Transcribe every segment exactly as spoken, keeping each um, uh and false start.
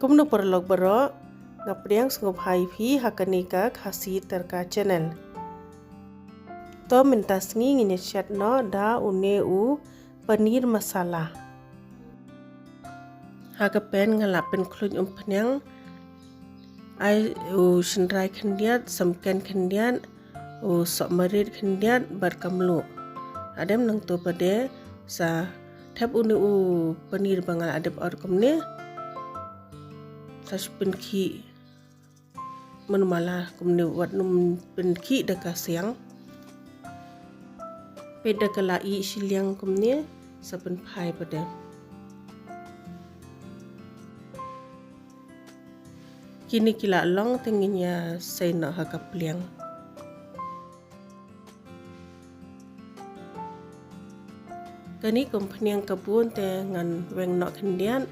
Kumno paralok baroh, nga pdiang sngewbha ïa phi ha kane ka Khasi Tadka channel. To mynta sngi ngin ïa shet noh da une u paneer masala. Ha ka pan nga la pynkhluit umphniang, ai u shynrai khyndiat, samken khyndiat, u sohmarit khyndiat bad ka mluh. Hadien nangto pat de sa thep une u paneer ba nga la dep ot kumne, sa shu pynkhih mynmala kumne, wat nym pynkhih da ka siang. Peit da ka la ih shiliang kumne, sa pynphai pat de. Kine ki la long, te ngin ïa sei noh ha ka pliang. Kane ka umphniang ka bun te ngan weng noh khyndiat.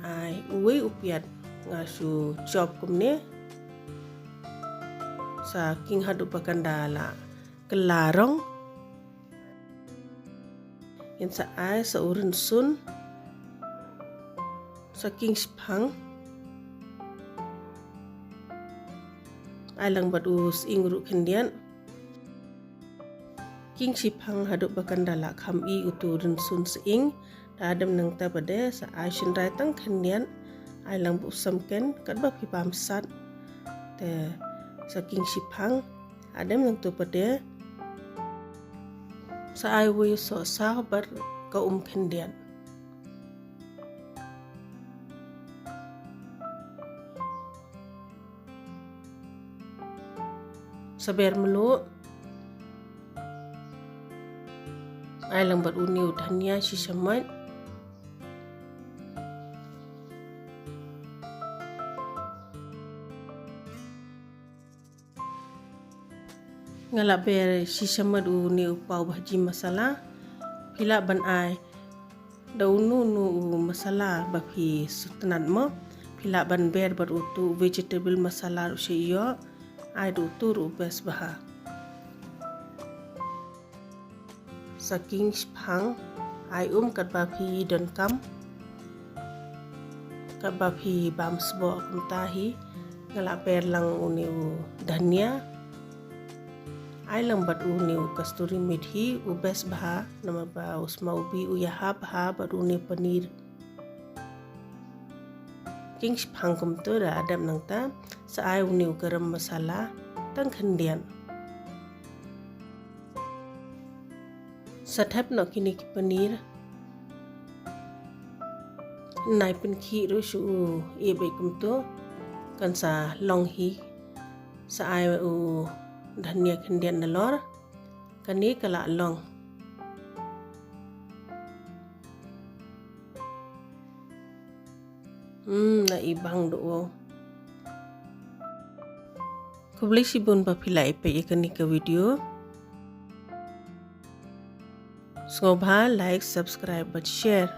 Ai uwei u piat nga shu chop kumne, sa king haduh ba kan da la kylla rong. Ngin sa ai sa u rynsun, sa king shiphang, ai lang bad u sying ruh khyndiat. King shiphang haduh ba kan da la kham ih utu u rynsun sying. Hadien nangta pat de sa ai shynrai tang khyndiat, ai lang bad u samken katba phi bam sat. Te sa king shiphang. Hadien nangto pat de sa ai uwei u sohsaw bad ka um khyndiat. Sa ber mluh. Ai lang bad une u dhania shi shamoit. Nga la ber shi shamoit une u pav bhaji masala. Phi lah ban ai da uno uno u masala ba phi sngewtynnat mo. Phi lah ban ber bad utu vegetable masala ruh sha ïoh. Ai da utu ruh best bha. Sa king shiphang, ai um katba phi donkam. Katba phi bam sboh kumta hi. Nga la ber lang une u dhania. Ai lang bad une u kasturi methi, u best bha, namar ba u sma u bih u ïahap bha bad une paneer. King shiphang kumto, hadien nangta sa ai une u garam masala tang khyndiat. Sa thep noh kine ki paneer. Nai pynkhih ruh shu u ïa bad kumto, kan sa long hi. Sa ai u dhania khyndiat nalor. Kane ka la long. Hmm, na i bang do. Khublei shibun ba phi la ïa peit ïa kane ka video. Sngewbha like, subscribe bad share.